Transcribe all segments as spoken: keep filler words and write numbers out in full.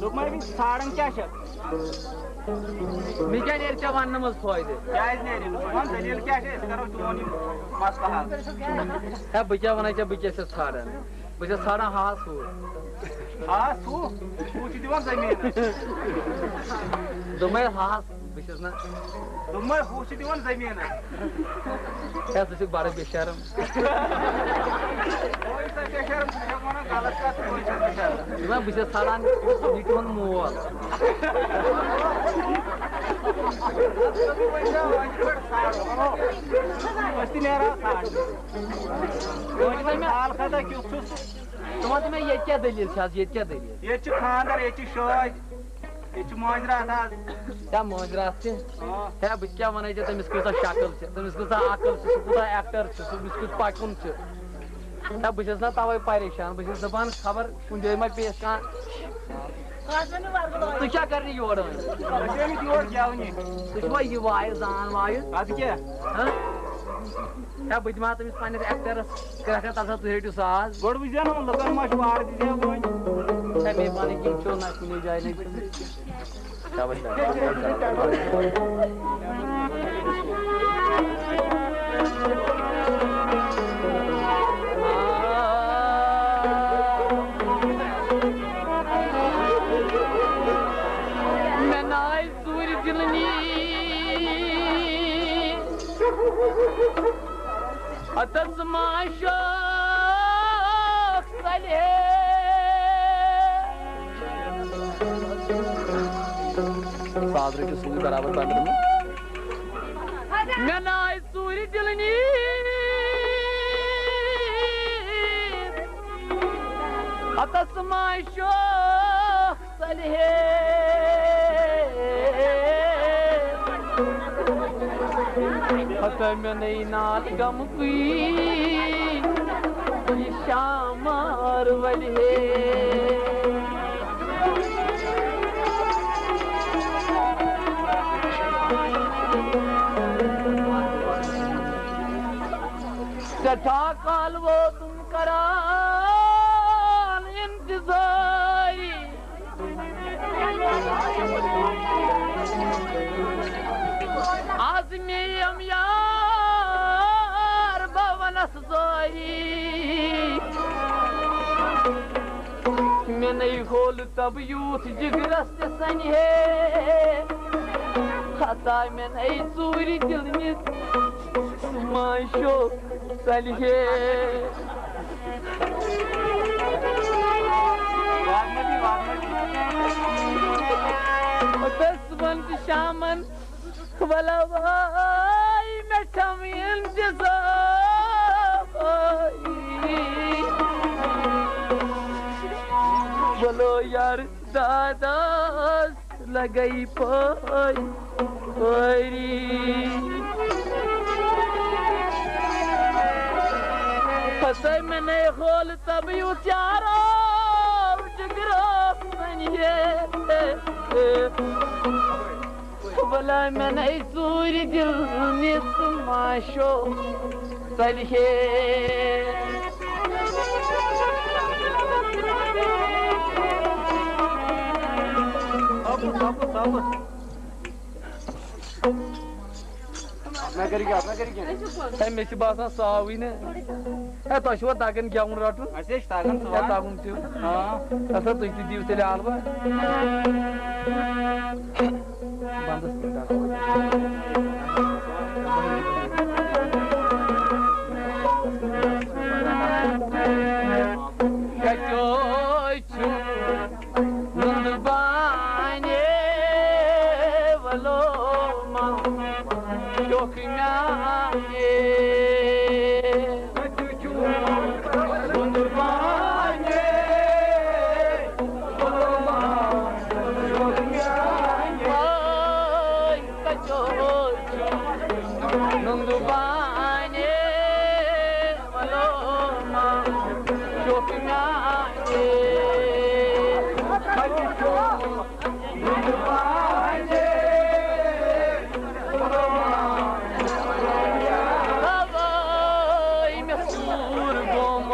دوٚپمَے، ژھانٛڈان کیٛاہ چھِ؟ مےٚ کیٛاہ نیرِ ژےٚ وَننہٕ منٛز فٲیدٕ؟ کیٛازِ نیرِ نہٕ؟ ژٕ وَن دٔلیٖل کیٛاہ چھِ، أسۍ کَرو چون یہِ مسلہٕ حل۔ ہے، بہٕ کیٛاہ وَنَے ژےٚ، بہٕ کیٛاہ چھُس ژھانٛڈان؟ بہٕ چھُس ژھانٛڈان ہاس ہُہ۔ ہاس ہُہ؟ ہُہ چھُ دِوان زٔمیٖنَس۔ دوٚپمَے ہاس، بہٕ چھُس نہٕ۔ دوٚپمَے ہُہ چھُ دِوان زٔمیٖنَس۔ ہے، ژٕ چھُکھ بَڑٕ بے شرم۔ وۄنۍ سا بے شرم، ژٕ چھَکھ وَنان غلط کَتھ، وۄنۍ چھَکھ بے شرم۔ نہ، بہٕ چھَس ژھانٛڈان یہِ تِہُنٛد مول۔ أسۍ تہِ نیرو ژھانٛڈنہِ۔ وۄنۍ چھُ وۄنۍ حال خطا کیُتھ چھُ سُہ۔ ژٕ وَن تہٕ مےٚ، ییٚتہِ کیٛاہ دٔلیٖل چھِ آز؟ ییٚتہِ کیٛاہ دٔلیٖل؟ ییٚتہِ چھُ خانٛدر، ییٚتہِ چھِ شٲدۍ، ییٚتہِ چھُ مٲنٛزِ راتھ آز۔ کیٛاہ مٲنٛزِ راتھ چھِ؟ آ۔ ہے، بہٕ کیٛاہ وَنَے ژےٚ، تٔمِس کۭژاہ شکٕل چھِ، تٔمِس کۭژاہ عقل چھِ، سُہ کوٗتاہ ایکٹر چھُ، سُہ أمِس کیُتھ پَکُن چھُ۔ ہے، بہٕ چھُس نا تَوَے پریشان، بہٕ چھُس دَپان خبر کُنہِ جایہِ ما پیٚیَس کانٛہہ۔ ژٕ کیٛاہ کَرنہِ یور آمٕتۍ؟ أسۍ ٲسۍ آمٕتۍ یور گٮ۪ونہِ۔ تُہۍ چھِوا یہِ وایہِ، زان وایہِ؟ اَدٕ کیٛاہ؟ ہہ؟ ہے، بہٕ دِمہٕ ہا تٔمِس پنٛنِس ایکٹرَس کرٛٮ۪کھ، تَتھ ہا تُہۍ رٔٹِو ساز۔ گۄڈٕ وٕچھ زِ نا، لُکَن ما چھُ وارٕ تہِ زِ وۄنۍ۔ ہے، مے بَنٕکۍ یِم چھِو نہ کُنہِ جایہِ نہٕ۔ مےٚ ناے ژوٗرِ دِلہٕ نی۔ ہتس ما شوق ژلہِ ہے۔ ساز رٔٹِو سیوٚدُے برابر بنٛد۔ مےٚ ناے ژوٗرِ دِلہٕ نی۔ ہتس ما شوق ژلہِ ہے۔ ہتہ مےٚ نٔے نال غمکُے، یہِ شامار ولہِ ہے۔ سٮ۪ٹھاہ کال ووتُم کران انتظاری۔ از مےٚ یِم یار بہٕ ونس سٲری۔ مےٚ نَے ہول تب یوٗتھ جگرس تہِ سنہِ ہے۔ ہتا مےٚ نَے ژوٗرِ دِلہٕ نِس ماشو ژلہِ ہے۔ تس ونتہٕ شامن، ولو واے مےٚ چھم انتظار۔ ولو یار داداس لگے پٲرۍ پٲری۔ ہسے مےٚ نے ہول تب یُتھ یارو جگرو سنہِ۔ ولا مےٚ نے ژوٗرِ دِل نِس ماشو ژلہِ ہے۔ ہے، مےٚ چھِ باسان سُہ آوٕے نہٕ۔ ہے، تۄہہِ چھُوا تَگان گٮ۪وُن رَٹُن؟ اَسہِ ہے چھِ تَگان، ژٕ ہے وَن۔ تَگُن چھُ۔ آ۔ اَسا تُہۍ تہِ دِیِو تیٚلہِ حالوہ۔ بنٛدَس پٮ۪ٹھ۔ کَتیو چھُ نُنٛدٕ بانہِ ولو ما ٹوکھ میانہِ۔ نُنٛدٕ بانہِ ولو ما ٹوکھ میانہِ۔ نُنٛدٕ بانہِ ولو ما ٹوکھ میانہِ۔ نُنٛدٕ بانہِ ولو ما ٹوکھ میانہِ۔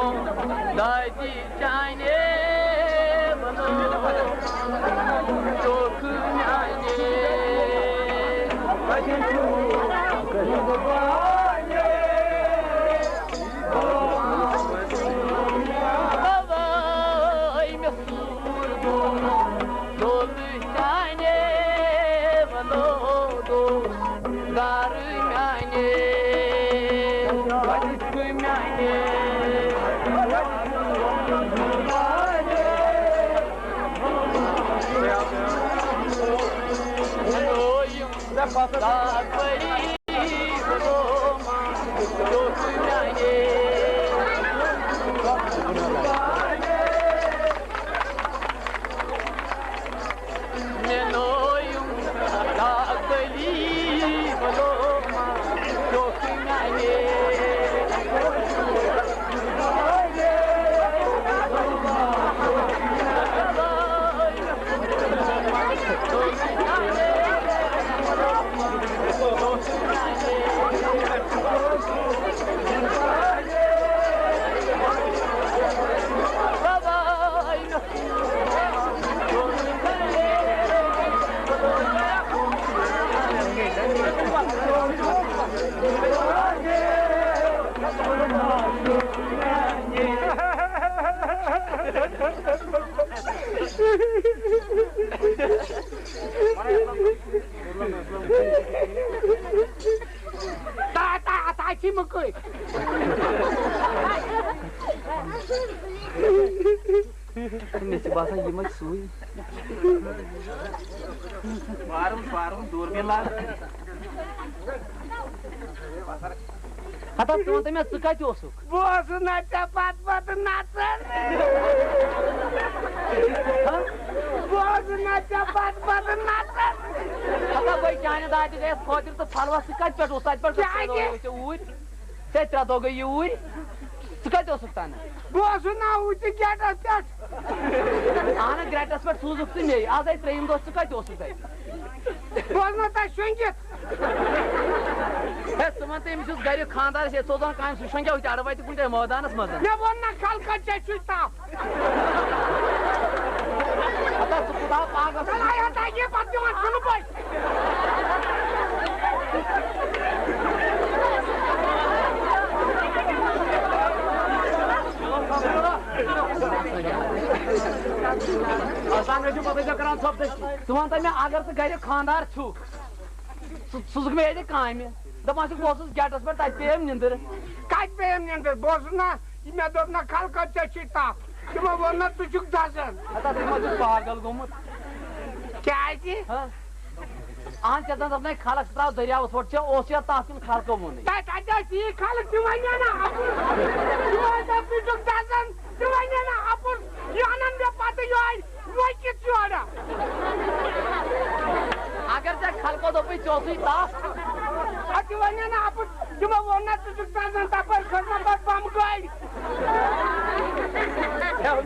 تا تا تا چھی مکوئی۔ مےٚ چھِ باسان یِمے سُے۔ فارم فارم دوٗربیٖن لاگ۔ ہتا ژٕ وَن تہٕ مےٚ، ژٕ کَتہِ اوسُکھ؟ بہٕ اوسُس نہ ژےٚ پتہٕ پتہٕ نژان۔ ہا؟ بہٕ اوسُس نہ ژےٚ پتہٕ پتہٕ نژان۔ ہتا بٔے چانہِ دادِ گٔیَس خٲطرٕ تہٕ پھلوَس، ژٕ کَتہِ پٮ۪ٹھ اوس؟ تَتہِ پٮ۪ٹھ کیٛازِ؟ ژےٚ اوٗرۍ۔ ژےٚ ترٛےٚ دۄہ گٔے یوٗرۍ۔ ژٕ کَتہِ اوسُکھ تَنہٕ؟ بہٕ اوسُس نہ ہُتہِ گیٹَس پٮ۪ٹھ۔ اَہَن، گرٛٹَس پٮ۪ٹھ سوٗزُکھ ژٕ مے۔ آز آیہِ ترٛیٚیِم دۄہ، ژٕ کَتہِ اوسُکھ تَتہِ؟ بہٕ اوسُس نہ تَتہِ شۄنٛگِتھ۔ ہے، ژٕ وَن تہٕ أمِس یُس گَرِ خانٛدار چھِ، ژٕ اوس دَپان کامہِ سُہ شۄنٛگیٛا ہُتہِ اَڑٕ وَتہِ کُنہِ جایہِ مٲدانَس منٛز۔ مےٚ ووٚن نہ خلقَن ژےٚ چھُے تَپھ۔ ہتا ژٕ کوٗتاہ پاگل چھُکھ۔ ہتا یہِ پَتہٕ دِوان چھُنہٕ بٔے۔ آسان گٔے چھُ پَتہٕ ژےٚ کران ژھۄپہٕ دٔستی۔ ژٕ وَن تہٕ مےٚ، اگر ژٕ گَرِ خانٛدار چھُکھ، ژٕ سوٗزُکھ مےٚ ییٚتہِ کامہِ۔ دَپان چھُکھ، بہٕ اوسُس گیٹَس پٮ۪ٹھ، تَتہِ پیٚیَم نِندٕر۔ کَتہِ پیٚیَم نِندٕر؟ بہٕ اوسُس نہ، مےٚ دوٚپ نہ خلقَن ژےٚ چھُے تَپھ۔ تِمو ووٚن نہ ژٕ چھُکھ دَزان۔ ہتا ژٕ ما چھُکھ پاگل گوٚمُت؟ کیٛازِ؟ ہا؟ اہن، ژےٚ زن دوٚپنَے خلق ژٕ ترٛاو دٔریاوَس پٮ۪ٹھ، ژےٚ اوس یا تَتھ کِنہٕ خلقو ووٚنُے؟ تَتہِ ہَتہِ ٲسۍ یی خلق، تِم وَنہِ نا اَپُز۔ تِم ٲسۍ دَپان، "ژٕ چھُکھ دَزان"، تِم وَنہِ نا اَپُز۔ یہِ اَنَن مےٚ پَتہٕ یِہوٚے، وۄنۍ کِتھ یورٕ؟ اگر ژےٚ خلقو دوٚپُے، ژےٚ اوسُے تَس۔ اَدٕ تِم وَنہِ نا اَپُز، تِمو ووٚن نا، "ژٕ چھُکھ دَزان"، تَپٲرۍ کھٔژ مےٚ پَتہٕ بَمہٕ گٲڑۍ۔